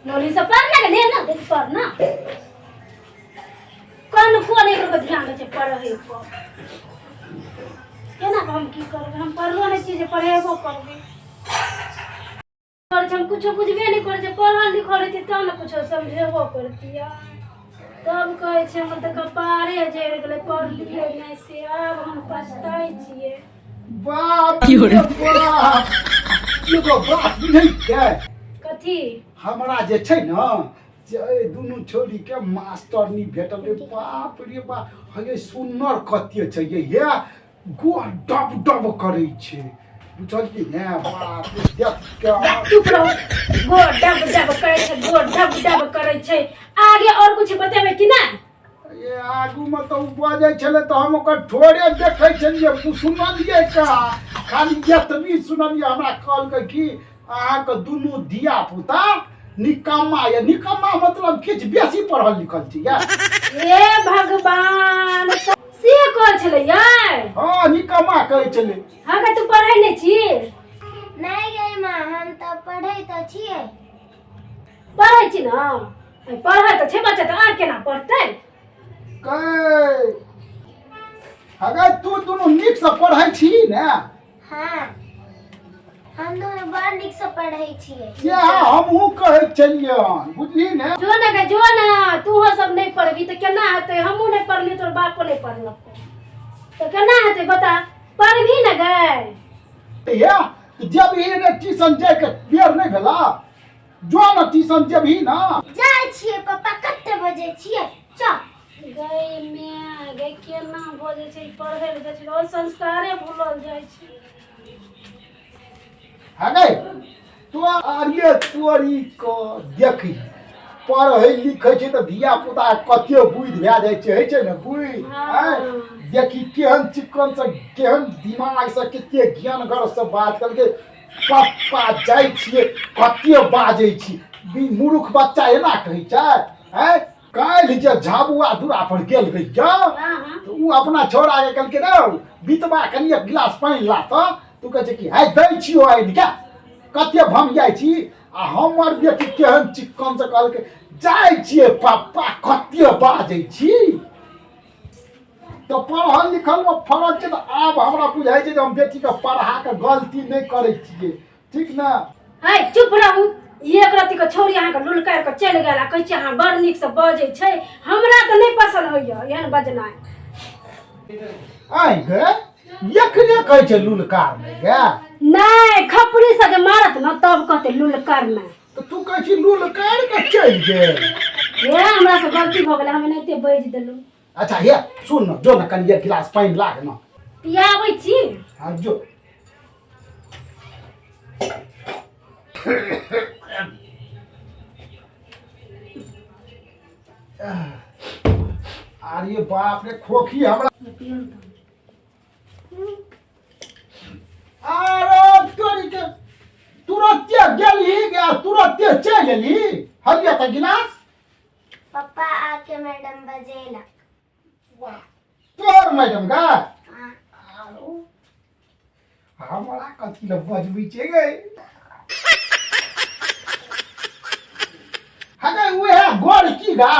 नौली से पढ़ ना ले ना देख पढ़ ना कौन कोन एकरो पर ध्यान दै छै पढ़ै पर। केना कऽ हम की करबै? हम पढ़लो नहि छियै जे पढ़ेबो करबै। करै छै हम कुछो बुझबे नहि करै छै। पढ़ल लिखल रहितै तब ने कुछो समझेबो करतियै। तब कहै छै हमर तऽ कपारे जरि गेलै, पढ़लियै नहि से आब हम पछताइ छियै। बाप रे बाप, एगो बात बुझै छियै? कथी? हमरा जे छै ने जे एहि दुनू छौड़ीके मास्टरनी भेटल रे। बाप रे बाप, हे सुन्नर कते छै ये, हे गोर डब डब करै छै, बुझलियै ने? बाप रे, देख के चुप रहो। गोर डब डब करै छै, गोर डब डब करै छै। आगे और कुछ बतेबै कि नहि? ये आगूमे तऽ ओ बजै छलै तऽ हम ओकर ठोरे देखै छलियै, सुनलियै का खाली एतबी सुनलियै। हमरा कहलकै कि अहाँके दुनू धिया पुता निकम्मा यऽ। निकम्मा मतलब किछु बेसी पढ़ल लिखल छी यऽ। हे भगवान, से कहै छलै यै? हँ, निकम्मा कहै छलै। हँ गे, तू पढ़ै नहि छी? नहि गै माँ, हम तऽ पढ़ै तऽ छियै। पढ़ै छी ने? पढ़ै तऽ छै बच्चा, तऽ आर केना पढ़तै? कै अगर तू दुनू नीकसँ पढ़ै छी ने? हाँ, हम दुनू बड़ नीकसँ पढ़ै छियै। सएह हमहूँ कहै छलियै हन, बुझली ने? जो ने गे, जो ने। तूहो सब नहि पढ़बी तऽ केना हेतै? हमहूँ नहि पढ़लियै, तोर बापो नहि पढ़लको, तऽ केना हेतै बता? पढ़बी ने गे? हे, जब ही ने ट्यूशन जाइके बेर नहि भेला? जो ने ट्यूशन जेबही ने। जाइ छियै पप्पा, कते बजे छियै? चल। गै माय गै, केना भऽ जाइ छै? पढ़ै लए जाइ छै और संस्कारे भूलल जाइ छै। हँ गै, तो अरे तोरी क देखी, पढ़ै लिखै छै तऽ धिया पुता कते बुद्धि भए जाइ छै, होइ छै ने बुद्धि? आँय, देखी केहन चिक्कन से, केहन दिमाग से, कते ज्ञानगर से बात करके, पप्पा जाइ छियै, कते बाजै छी। मूर्ख बच्चा एना कहै छै? आँय, काल्हि जे झाबुआ दूरा पर गेल रहियै तऽ ओ अपना छौड़ाके कहलकै, रौ बितबा, कनि एक गिलास पानि ला। तऽ तू कहै छै कि है दै छियौ आनि के, कते भमियाइ छी। आ हमर बेटी केहन चिक्कन से कहलकै, जाइ छियै पप्पा, कते बाजै छी। तऽ पढ़ल लिखलमे फरक छै। तऽ आब हमरा बुझाइ छै जे हम बेटीके पढ़ा कऽ गलती नहि करै छियै, ठीक ने? है, चुप रहू। एक रत्ती के छौड़ी अहाँके लुलकारि कऽ चलि गेल आ कहै छियै अहाँ बड़ नीकसँ बजै छै। हमरा तऽ नहि पसन्द होइए एहन बजनाइ। आइ गे, एकरे कहै छै लुलकार नहि गे? नहि, खपड़ी से जे मारत ने तब कहतै लुलकार नहि। तऽ तू कहै छी लुलकार के चलि गेल? हे, हमरा से गलती भऽ गेलै, हम एनाहिते बाजि देलहुँ। अच्छा हे, सुन न, जो न कनि एक गिलास पानि लाग न। पियाबै छी। हाँ, जो। अरे बाप रे, खोखी हमरा। अरे तोरी के, तुरते गेलही गे, तुरते चलि एलही? हलिया तऽ गिलास। पप्पा, आके मैडम बजेलक। तोहर मैडम गा? हाँ। हमरा कथी लए बजबै छै गे? हगे, उहे गोर की गा?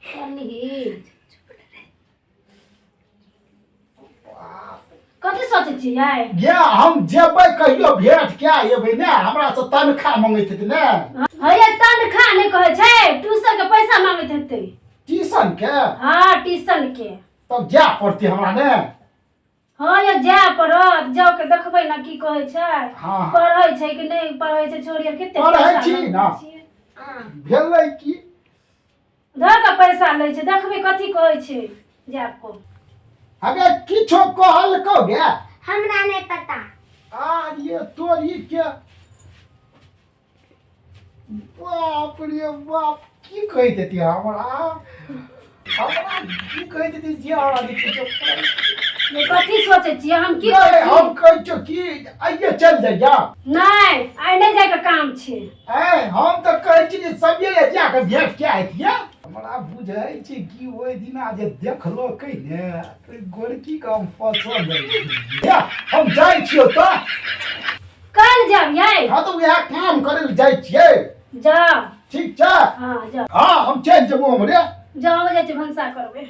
पढ़ली? कथी सोचै छियै? गे, हम जेबै कहियो भेंट के एबै ने, हमरा से तनखा मंगैत हेतै ने। हे, तनखा नहि कहै छै, ट्यूशन के पैसा मांगैत हेतै। ट्यूशन के? हाँ, ट्यूशन के। तब जाय पड़तै हमरा ने। हाँ यौ, जाय पड़त। जाउ के देखबै ने की कहै छै। हाँ। पढ़ै छै कि नहि पढ़ै छै छोरी आर, कते पढ़ै पैसा छी लगबै ने। छियै। भेलै की? धऽ कऽ पैसा लै छै। देखबै कथी कहै छै जायब को। अबे, किछो कहलकौ गे? हमरा नहि पता। आरे तोरी के, बाप रे बाप, की कहि देती हमरा? हमरा की कहि देती जे हमरा नहि किछो? कथी सोचै छियै? हम की नहि, कहै छी? हम कहै छियौ कि आइये चलि जाइया। नहि, आइ नहि जायके काम छै। ऐ, हम तऽ कहै छी जे सबेरे जा कऽ भेंट कए अइतियै। हमरा बुझै छै कि ओहि दिना जे देखलकै ने, ओहि गोरकी के हम पसंद आबि गेलियै। हम जाइ छियौ तऽ। कै चलि जायब यै। हँ, तऽ उएह काम करै लए जाइ छियै। जाउ। ठीक छै। हँ, जाउ। हँ, हम चलि जेबो हमरे। जाउ, हम जाइ छी भनसा करबै।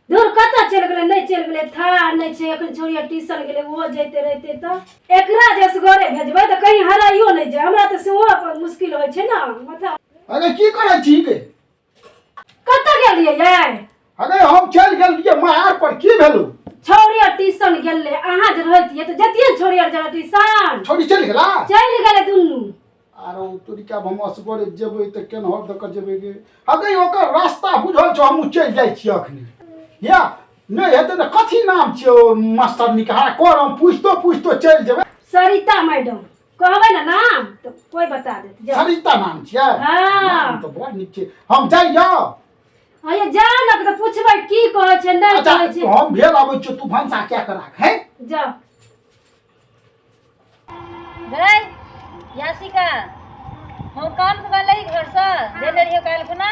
दूर कतऽ चलि गेलै, नहि चलि गेलै, था नहि छै। एखन छौड़िया ट्यूशन गेलै, ओहो जैते रहिते तऽ एकरा जे असगरे भेजबै तऽ कहीं हराइयो नहि जाय। हमरा तऽ सेहो अपन मुश्किल होइ छै ने मतलब। अरे, की करै छी गे? कतऽ गेलियै यै? अरे, हम चलि गेल रहियै महार पर। की भेलौ? छौड़िया ट्यूशन गेलै। अहाँ जे रहितियै तऽ जतियै ने छौड़िया जरा ट्यूशन। छोड़ी चलि गेला? चलि गेलै दुनू। आरो तोरी आब हम असगरे जेबै तऽ केनहर दऽ कऽ जेबै गे? अगे, ओकर रास्ता बुझल छौ? हमहूँ चलि जाइ छियै अखनी। या नहि हेतै ने, कथी नाम छियै ओ मास्टर निकहा कर, हम पूछतो पूछतो चलि जेबै। सरिता मैडम कहबै ने नाम तऽ कोइ बता देत। जाउ। सरिता नाम छियै? हँ। नाम तऽ बड़ नीक छै। हम जाइयो? अरे, जाउ ने तऽ पुछबै की कहै छै, नहि अच्छा। कहै छै। हम भेल अबै छियौ, तू भनसा क्या कऽ राख है। जाउ। गई यासिका, हम काम के गई घर से देने रहियो काल्हि खुना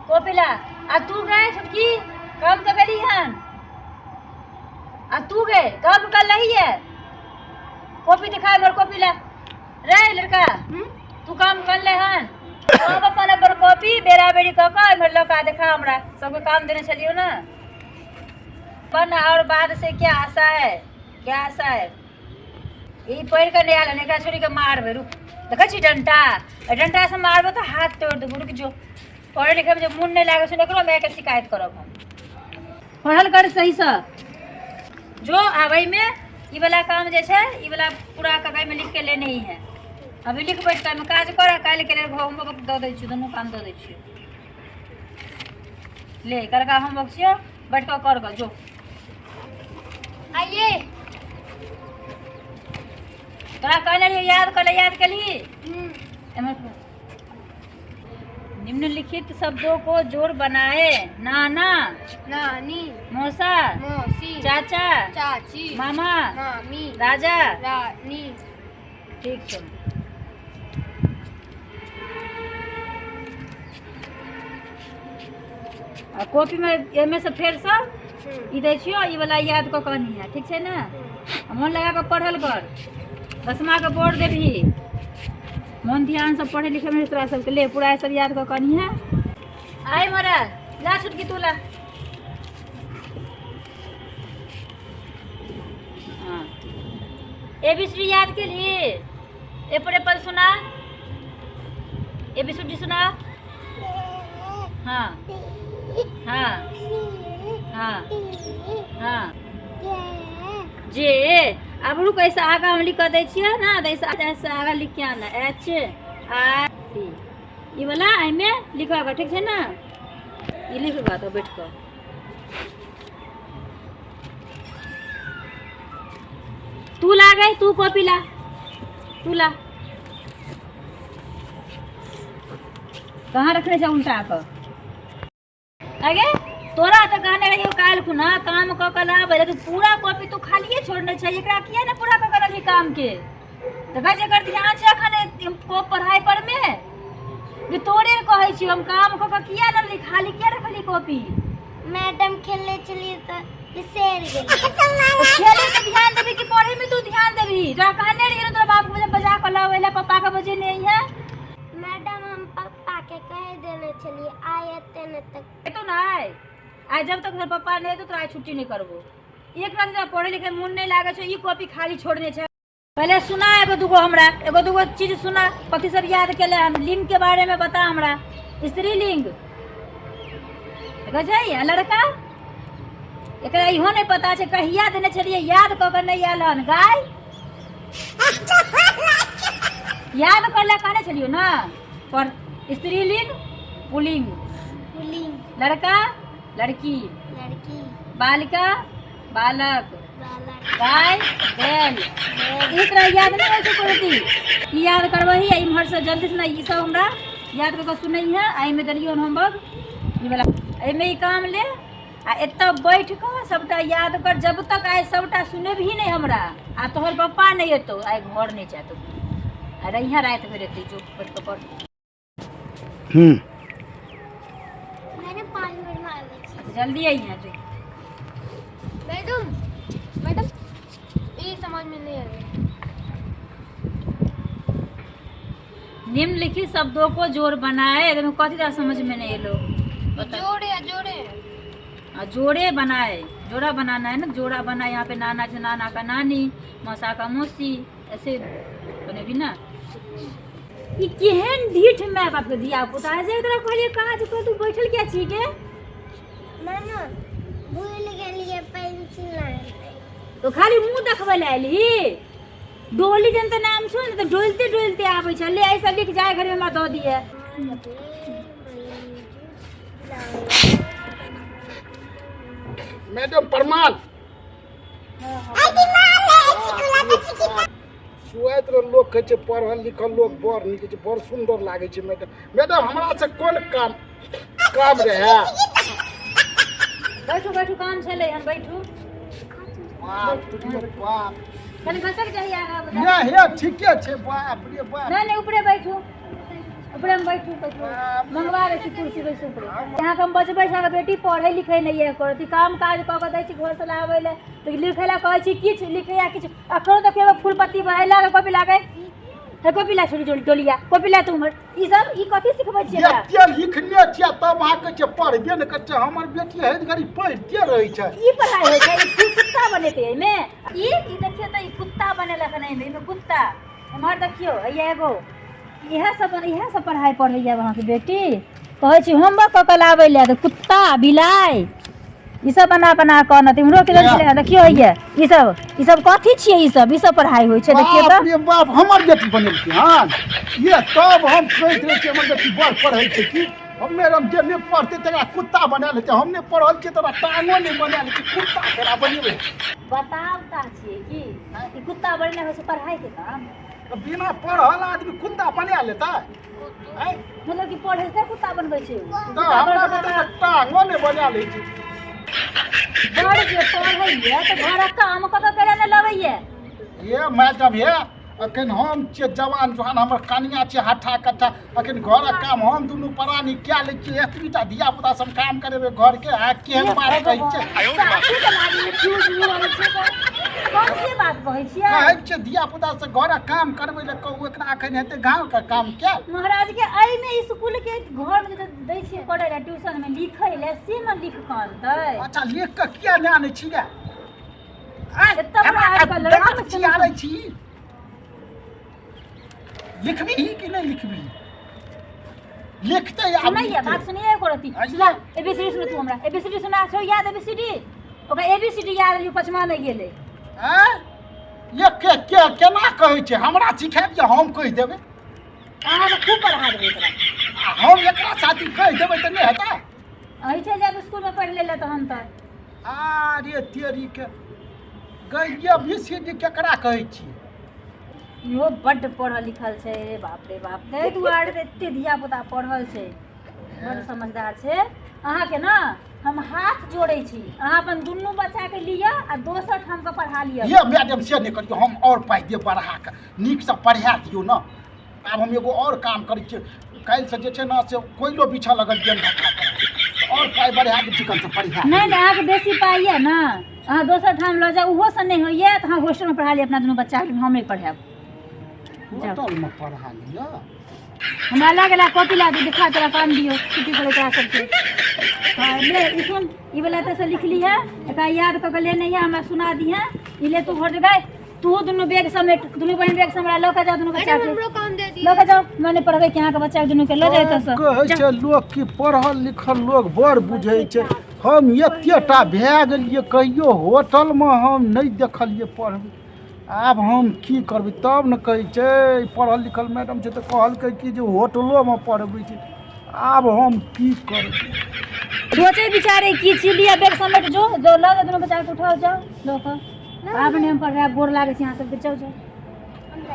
कॉपी ला। आ तू गए छोटकी, काम के गेली हन? आ तू गए, काम कर लही है? कॉपी दिखा हमर, कॉपी ला रे लड़का। तू काम कर ले हन? सब अपन अपन कॉपी बेरा बेरी कऽ कऽ एम्हर लऽ कऽ देखा हमरा। सबके काम देने छलियौ ने। पन और बाद से क्या आशा है, क्या आशा है? ई पढ़ि कऽ नहि आयल हन, एकरा छोड़ि कऽ मारबै। रुक, देखै छी डंटा? एहि डंटासँ मारबै तऽ हाथ तोड़ि देबौ। रुकि जो। पढ़ै लिखैमे जे मोन नहि लागै छै ने, एकरो मायके शिकायत करब हम। पढ़ल कर सहीसँ। जो, आब एहिमे ई वाला काम जे छै, ई वाला पूरा कऽ एहिमे लिख के लेने ही है। अभी लिख, बैठ कऽ एहिमे काज कर। आ काल्हिके लेल होमवर्क दऽ दै छियौ, दुनू काम दऽ दै छियौ। ले, कलका होमवर्क छियौ, बैठ कऽ कर गऽ, जो। आइए। तोरा कहने रहियौ याद कर ले, याद केलही? एम्हर। निम्नलिखित शब्दों को जोड़ बनाए। नाना। नानी। मौसा। मौसी। चाचा। चाची। मामा। मामी। राजा। रानी। ठीक छै। आ कॉपीमे एहिमे से फेरसँ ई दै छियौ, ई वाला याद कऽ कऽ अनिहे, ठीक छै ने? आ मोन लगा कऽ पढ़ल कर, दसमाके बोर्ड देबही। मोन ध्यानसँ पढ़ै लिखैमे तोरा सबके। ले, पूरा सब याद कऽ कऽ अनिहे। आइ मरा ला छुटकी, तू ला। हाँ, ए बी सी डी याद केलही? ए पर एप्पल सुना, ए बी सी डी सुना। हाँ हाँ हाँ हाँ, जे। आब रुक, ऐसे आगा हम लिख कऽ दै छियै ने, तऽ ऐसे ऐसे आगा लिख के आना। एच I T, ई वाला एहिमे लिखऽ कऽ, ठीक छै ने? ई लिख कऽ तऽ बैठ कऽ तू ला गई, तू कॉपी ला, तू ला। कहाँ रखने छै उल्टा कऽ? अगे, तोरा तऽ कहने रहियौ काल्हि खुना काम कऽ कऽ लाबै, लेकिन पूरा कॉपी तू खालिए छोड़ने छै। एकरा किया ने पूरा कऽ कऽ रखी काम के? देखै छै, एकर ध्यान छै एखन को पढ़ाइ पर मे जे तोरे कहै छियौ हम, काम कऽ कऽ किया ने खाली किया रखली कॉपी? मैडम, खेलने छलियै तऽ बिसरि गेलियै। खेले में ध्यान देबी कि पढ़े में तू ध्यान देबी? तोरा कहने रहियै ने तोरा बाप के बजा कऽ लाबै ला, पप्पा के बजेने है। मैडम, हम पप्पा के कहि देने छलियै, आइ एते ने तक। एतो ने आइ, आइ जब तक तोहर पप्पा नहि एतो, तोरा आइ छुट्टी नहि करबो। एक रात तोरा पढ़े लिखे मोन नहि लागै छौ, ई कॉपी खाली छोड़ने छै। पहले सुना एगो दूगो हमरा, एगो दूगो चीज सुना। कथी सब याद केले हम? लिंग के बारे में बता हमरा। स्त्रीलिंग देखै छै आ लड़का, एकरा इहो नहि पता छै। कहिया देने छलियै, याद कऽ कऽ नहि आयल हन। गाय याद कर ले कहने छलियौ ने। पर स्त्रीलिंग पुलिंग। पुलिंग। लड़का लड़की। लड़की। बालिका बालक। बालक। गाय बैल। ई तोरा याद नहि होइ छौ कोनो? ई याद करबही आ इम्हरसँ जल्दी से ने ई सब हमरा याद कऽ कऽ सुनैहे। आ एहिमे देलियौ हन होमवर्क ई वाला, एहिमे ई काम ले आ एतऽ बैठ कऽ सबटा याद कर। जब तक आइ सबटा सुनेबही नहि हमरा आ तोहर पप्पा नहि एतौ, आइ घर नहि जायत आ रहिहे, राति भरि एतै। जो, बैठ कऽ पढ़। मैडम, 5 मिनट में आबै छी। जल्दी अइहे, जो। मैडम, मैडम, ई सामान। समझ में नहीं आया। निम्नलिखित शब्दों को जोड़ बनाए। एकदम कथी तरह समझ में नहीं एलो, बताओ। जोड़े जोड़े। आ, जोड़े बनाए, जोड़ा बनाना है ना, जोड़ा बनाए। यहाँ पे नाना से नाना का नानी, मौसा का मौसी, ऐसे बनेबी ना। ई केहन ढीठ माय बाप के धिया पुता है जे तोरा कहलिए काज कर, तू बैठल किया छी गे? मामा भूल गेलिए पेंसिल आननाइ। तो खाली मुंह देखबै लए एलही? डोली जन तऽ नाम छौ ने, तऽ डोलते डोलते आबै छै। ले ऐसा लिख, जाय घरे हमरा दऽ दिहे। मैडम प्रमाण सुआइत रह लोक कहै छै पढ़ल लिखल लोक बड़ नीक छै, बड़ सुन्दर लागै छै। मैडम, मैडम हमरा से कोन काम काम रहै? बैठू बैठू, काम छलै हन, बैठू। बाप रे बाप। कनि घसक जाइए आगाँ। नहि हे, ठीके छै। बाप रे बाप। नहि नहि, ऊपरे बैठू, ऊपरे में बैठू, बैठू। मंगवा दै छी कुर्सी, बैसू ऊपरे। अहाँके हम बजबै छी, अहाँके बेटी पढ़ै लिखै नहि यऽ करती। काम काज कऽ कऽ दै छी घर से लाबै लए, तऽ लिखै लए कहै छी किछु लिखैया किछु। अखनो तक एगो फूल पत्ती बहेला के कॉपी लागै हे, कॉपी ला छोड़ी जोड़ी डोलिया कॉपी ला तू उम्हर। ई सब ई कथी सिखबै छियै एकरा? एते लिखने छियै तब अहाँ कहै छियै पढ़बे नहि करै छै। हमर बेटी हर घड़ी पढ़िते रहै छै। ई पढ़ाइ होइ छै? ई कुत्ता बनेतै एहिमे। ई ई देखियौ तऽ, ई कुत्ता बनेलक हन एहिमे, एहिमे कुत्ता। एम्हर देखियौ, हैया एगो इएह सब पढ़ाइ पढ़ैया अहाँके बेटी। कहै छी होमवर्क कऽ कऽ लाबै लए तऽ कुत्ता बिलाइ ई सब बना बना कऽ अनत। इम्हरो के छलै, देखियौ हैया ई सब, ई सब कथी छियै? ई सब पढ़ाइ होइ छै? देखियौ बाप तऽ। रे बाप, हमर बेटी बनेलकै हन ये? तब हम कहैत रहै छियै हमर बेटी बड़ पढ़ै छै। की हम मैडम, जे नहि पढ़तै तकरा कुत्ता बना लेतै। हम नहि पढ़ल छियै तकरा टांगो नहि बना लै छियै, कुत्ता केना बनेबै? बताब ता छियै कि ई कुत्ता बनेनाइ होइ छै पढ़ाइ के काम? तऽ बिना पढ़ल आदमी कुत्ता बना लेतै आँय? मतलब कि पढ़ै से कुत्ता बनबै छै ओ? तऽ हमरा बेटा तऽ टांगो नहि बना लै छै। बड़ जे पढ़ैया तऽ घरक काम कऽ कऽ केना नहि लबैया? ये मैडम, हे अखन हम छियै जवान जुहान, हमर कनिया छै हट्ठा कट्ठा। अखन घरक काम हम दुनू प्राणी कए लै छियै। एतबीटा धिया पुता सब काम करेबै घरके? आ केहन बात कहै छै? सासु के लागै फ्यूज उड़ल छै तऽ कौन से बात कहै छियै? कहै छियै धिया पुता से घरक काम करबै लए कहू, एकरा अखन हेतै गाँवके काम कयल? महाराज के एहिमे स्कूल के घर मे जे दै छियै पढ़ै लए, ट्यूशन मे लिखै लए, से ने लिख कऽ अनतै? अच्छा, लिख कऽ किया नहि आनै छियै? आँय, एतऽ हमरा आजकल लड़का दाँत बच्चा चियारै छी। लिखबही कि नहि लिखबही? लिखतै आब। सुनैया बात लिखतै। सुनिए एको रत्ती। सुना, एबीसीडी सुन तू हमरा, एबीसीडी सुना। छौ याद एबीसीडी? ओकरा एबीसीडी याद रहै, पचमा नहि गेलै। आँय? ये के के केना कहै छै? हमरा सिखा दिअ, हम कहि देबै। अहाँके खूब पढ़ा देबै एकरा। आ हम एकरा साथी कहि देबै तऽ नहि हेतै? अहीं चलि जायब स्कूलमे पढ़ि लै लए तहन तऽ। आरे तेरी के गैया, बी सी डी केकरा कहै छियै? इहो बड्ड पढ़ल लिखल छै रे, बाप रे बाप। ताहि दुआरे तऽ एते धिया पुता पढ़ल छै, बड्ड समझदार छै। अहाँके ने हम हाथ जोड़ै छी, अहाँ अपन दुनू बच्चाके लिअ आ दोसर ठामके पढ़ा लिअ। ये मैडम, से नहि करियौ। हम आओर पाइ देब बढ़ा कऽ, नीकसँ पढ़ा दियौ ने। आब हम एगो आओर काम करै छियै, काल्हिसँ जे छै ने से कोयलो बिछऽ लगल गेल, आओर पाइ बढ़ा देब, चिकनसँ पढ़ा। नहि नहि, अहाँके बेसी पाइ यऽ ने, अहाँ दोसर ठाम लऽ जाउ। ओहोसँ नहि होइए तऽ अहाँ हॉस्टलमे पढ़ा लिअ अपना दुनू बच्चाके, हम नहि पढ़ायब, जाउ। होटलमे पढ़ा लिअ। हमरा लऽ गेला कॉपी ला दे, दिखा तोरा काम दियौ छुट्टी करे तोरा सबके। हाँ ले, ई सुन, ई वाला एतऽसँ लिख लीहे, एकरा याद कऽ के लेने है, हमरा सुना दिहे। ई ले तू घर जगह, तू दुनू बैग समेट, दुनू बहिन बैग हमरा लऽ के जाओ, दुनू बच्चा के हमरो काम दे दियौ। लऽ के जाओ। मने पढ़बै कि अहाँके बच्चा के दुनू के लऽ जाओ एतऽसँ। कहै छै लोक कि पढ़ल लिखल लोक बड़ बुझै छै। हम एतेटा भए गेलियै, कहियो होटलमे हम नहि देखलियै पढ़बै। आब हम की करबै? तब ने कहै छै पढ़ल लिखल मैडम छै, तऽ कहलकै कि जे होटलोमे पढ़बै छै। आब हम की करबै? सोचे विचारे की छी? लिअ बैग समेट, जो जो लऽ जाओ, दुनू बच्चा के उठाओ, जाओ लऽ कऽ। आब नहि हम पढ़बै, आब गोर लागै छी अहाँ सबके, जाउ जाउ।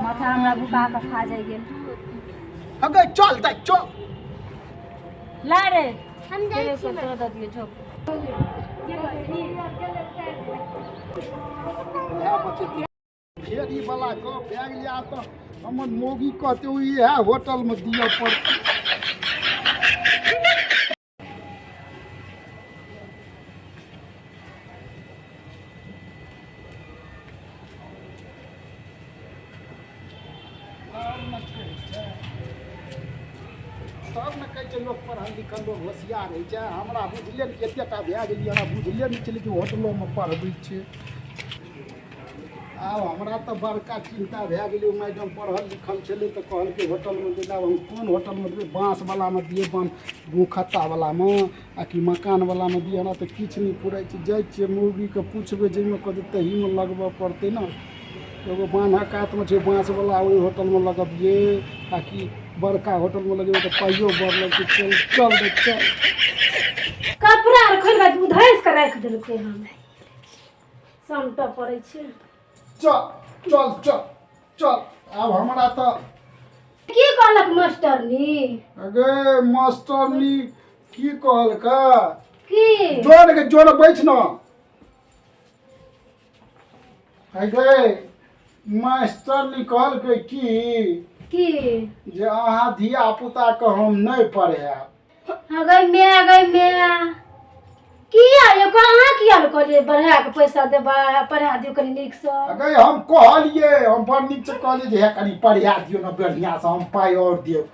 माथा हमरा भुका कऽ खा जाइ गेल। हगे चल दाइ, चल। ला रे। हम जाइ छी। तोरा दऽ दियौ, जो। इएह बचेतै फेरी वाला गप भए गेलै। आब तऽ हमर मौगी कहतै ओ इएह होटलमे दिअ पड़तै। छै लोक पढ़ल लिखल लोक होशियार होइ छै। हमरा बुझले नहि, एतेक टा भए गेलियै, हमरा बुझले नहि छलै कि होटलोमे पढ़बै छै। आब हमरा तऽ बड़का चिन्ता भए गेलै। मैडम पढ़ल लिखल छलै तऽ कहलकै होटलमे दै। आब हम कोन होटलमे देबै? बाँसवलामे दियै, बाँ मुँहखत्तावलामे आ कि मकानवलामे दियै? हमरा तऽ किछु नहि फुराइ छै। जाइ छियै मौगीके पुछबै, जाहिमे कहतै तहीमे लगबऽ पड़तै ने। एगो बान्हक कातमे छै बाँसवला, ओहि होटलमे लगबियै आ कि बड़का होटलमे लगेबै तऽ पाइयो बड़ लगतै। चल चल रे चल। कपड़ा आर खोलि कऽ उधैस कऽ राखि देलकै हन, समटऽ पड़ै छै। चल चल चल चल। आब हमरा तऽ की कहलक मास्टरनी? अगे मास्टरनी की कहलकै? की? जोर के जोर बैठ न। अगे मास्टरनी कहलकै की? की? जे अहाँ धिया पुताके हम नहि पढ़ायब। अगै मे, अगै मे, किया यौ? अहाँ किया ने कहलियै बढ़ा कऽ पैसा देबै, पढ़ा दियौ कनि नीकसँ? अगे हम कहलियै, हम बड़ नीकसँ कहलियै जे हे कनि पढ़ा दियौ ने बढ़िआँसँ, हम पाइ आओर देब।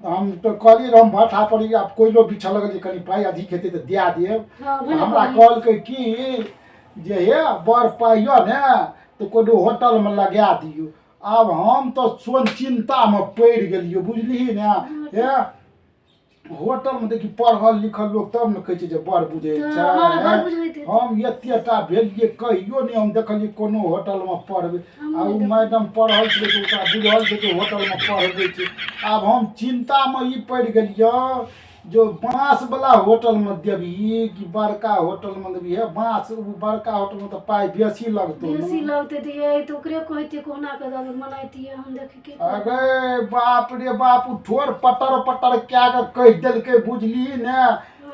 हम तऽ कहलियै जे हम भट्ठा पर आब कोयलो बिछऽ लगल जे कनि पाइ अधिक हेतै तऽ दए देब। हँ, भने हमरा कहलियै। कहलकै कि जे हे बड़ पाइ यऽ ने तऽ कोनो होटलमे लगा दियौ। आब हम तऽ सोन चिन्तामे पड़ि गेलियै, बुझलिही ने। हे होटलमे देखी, पढ़ल लिखल लोक तब ने कहै छै जे बड़ बुझै तऽ छै। हँ, बड़ बुझैत हेतै। हम एतेटा भेलियै, कहियो नहि हम देखलियै कोनो होटलमे पढ़बै। हमहूँ आ ओ नहि। मैडम पढ़ल छलै तऽ ओकरा बुझल छै कि होटलमे पढ़बै छै। आब हम चिन्तामे ई पड़ि गेलियै जो बाँसवला होटलमे देबही कि बड़का होटलमे देबही। हे बाँस ओ बड़का होटलमे तऽ पाइ बेसी लगतौ ने। बेसी लगतै तऽ ये तऽ ओकरे कहतियै, कहुना कऽ दऽ मनाइतियै हम, देखी की करबै। अरे बाप रे बाप, ओ ठोर पटर पटर कए कऽ कहि देलकै, बुझलिही ने।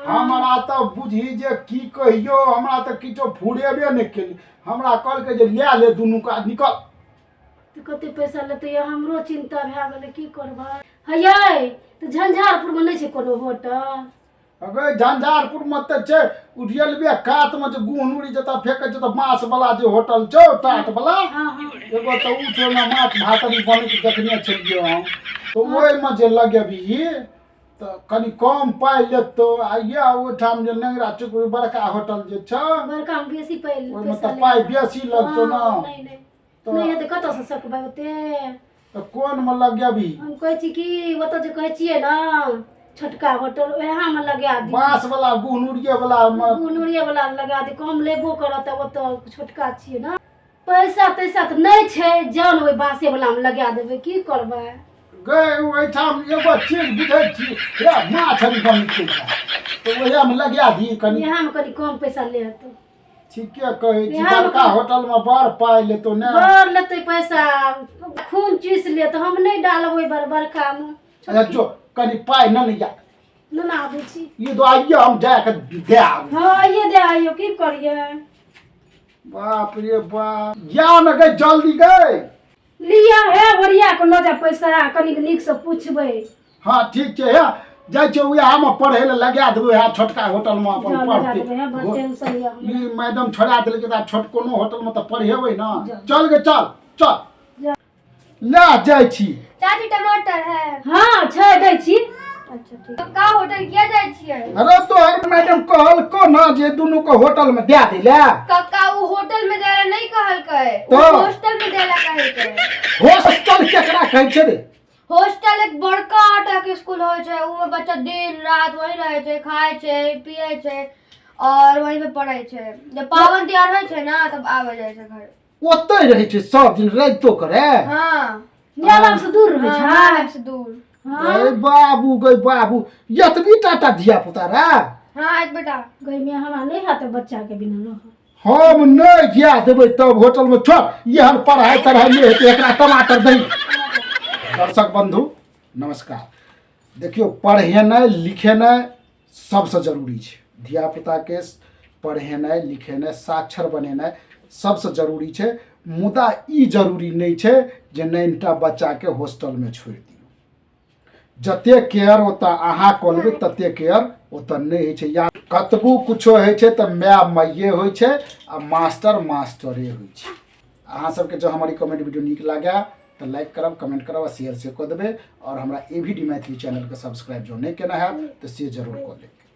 हमरा तऽ बुझही जे की कहियौ, हमरा तऽ किछो फुरेबे नहि केलै। हमरा कहलकै जे लए ले दुनू का निकल। तऽ कते पैसा लेतै ये? हमरो चिन्ता भए गेलै, की करबै? हे यै, तऽ झंझारपुरमे नहि छै कोनो होटल? अगे झंझारपुरमे तऽ छै, ओ रेलवे कातमे जे गुहनुरी जतऽ फेकै छै तऽ बाँसवला जे होटल छौ टाटवला। हँ हँ। एगो तऽ ओ छै, ओहिमे माछ भात अरी बनैत देखने छलियै हम। तऽ ओहिमे जे लगेबही तऽ कनि कम पाइ लेतौ। आ इएह ओहिठाम जे नेंगरा चौक बड़का होटल जे छौ, बड़का मे बेसी पाइ ओहिमे पैसा तऽ पाइ लेत। बेसी लगतौ ने। हँ, नहि नहि। तऽ नहि हेतै, कतऽसँ सकबै ओते? तऽ कोनमे लगेबही? हम कहै छी कि ओतऽ जे कहै छियै ने छोटका होटल, ओएहमे लगा दियौ। बाँसवला गुहनुरिये वला मे? गुनुरिये वला लगा दियौ, कम लेबो करत। तऽ ओतऽ छोटका छियै ने, पैसा तैसा तऽ नहि छै। जान ओहि बाँसे वला मे लगा देबै, की करबै? गै ओहिठाम एगो चीज बुझै छी, हे माछ अरी बनैत छै तऽ ओएहमे लगा दी कनि। इएहमे कनि कम पैसा लेत। ठीके कहै छी। बिहारमे बड़का होटलमे बड़ पाइ लेतौ ने? बड़ लेतै पैसा, खून चूसि लेत। हम नहि डालब ओहि बड़ बड़कामे। अच्छा जो, कनि पाइ ने या। नेना आबै छी। ई तो आइए हम जा कऽ दए आबी। हँ, आइए दे आइयो, की करियै? बाप रे बाप, जा ने गै, जल्दी गै। लिअ हे, ओरिया कऽ लऽ जा पैसा, कनिक नीकसँ पुछबै। हँ, ठीक छै। हे जाइ छियै, उएहमे पढ़ै लए लगा देबै, उएह छोटका होटलमे अपन जाउ, लगा पढ़तै। देबै। हे, बड़ टेंशन यऽ हमरा। ई मैडम छोड़ा देलकै तऽ आब छोट कोनो होटलमे तऽ पढ़ेबै ने। जाउ। चल गे, चल चल। जाउ। ले जाइ छी। चाची, टमाटर है? हँ, छै, दै छी। अच्छा ठीक। कक्का, होटल किया जाइ छियै? अरे तोहर मैडम कहलको ने जे दुनू के होटल में दए दै ले। कक्का, ओ होटल में जाय ला नहीं कहलकै। ओ तऽ? हॉस्टल में जाय ला कहलकै। हॉस्टल केकरा कहै छै रे? हॉस्टल एक बड़का आटा के स्कूल होइ छै, ओमे बच्चा दिन रात वहीं रहै छै, खाय छै, पियै छै और वहीं पे पढ़ै छै। जब पावन तिहार होइ छै ना तब आबै जाइ छै घर। ओतहि रहै छै सब दिन राइतो करे? हाँ। माय बाप से दूर रहै हाँ, छै। माँ बाप से दूर। हँ। गै बाबू, गै बाबू, एतबी टाटा धिया पुता रे? हाँ, एक बेटा। गै मे, हमरा नहि हैत बच्चा के बिना रहल। हम नहि जा देबै तब होटलमे, छोड़। एहन पढ़ाइ तढ़ाइ नहि हेतै एकरा। टमाटर दही। दर्शक बन्धु नमस्कार। देखियौ, पढ़ेनाइ लिखेनाइ सबसँ जरूरी छै। धियापुताके पढ़ेनाइ लिखेनाइ, साक्षर बनेनाइ सबसँ जरूरी छै। मुदा ई जरूरी नहि छै जे नानिटा बच्चाके हॉस्टलमे छोड़ि दियौ। जतेक केयर ओतऽ अहाँ कऽ लेबै, ततेक केयर ओतऽ नहि होइ छै। या कतबो कुछो होइ छै तऽ माय माइए होइ छै आ मास्टर मास्टरे होइ छै। अहाँ सबके जँ हमर ई कमेंट वीडियो नीक लागए तऽ लाइक करब, कमेंट करब आ शेयर से कऽ देबै। आओर हमरा ए वी डी मैथिली चैनलके सब्सक्राइब जँ नहि केने हैब तऽ से जरूर कऽ लेब।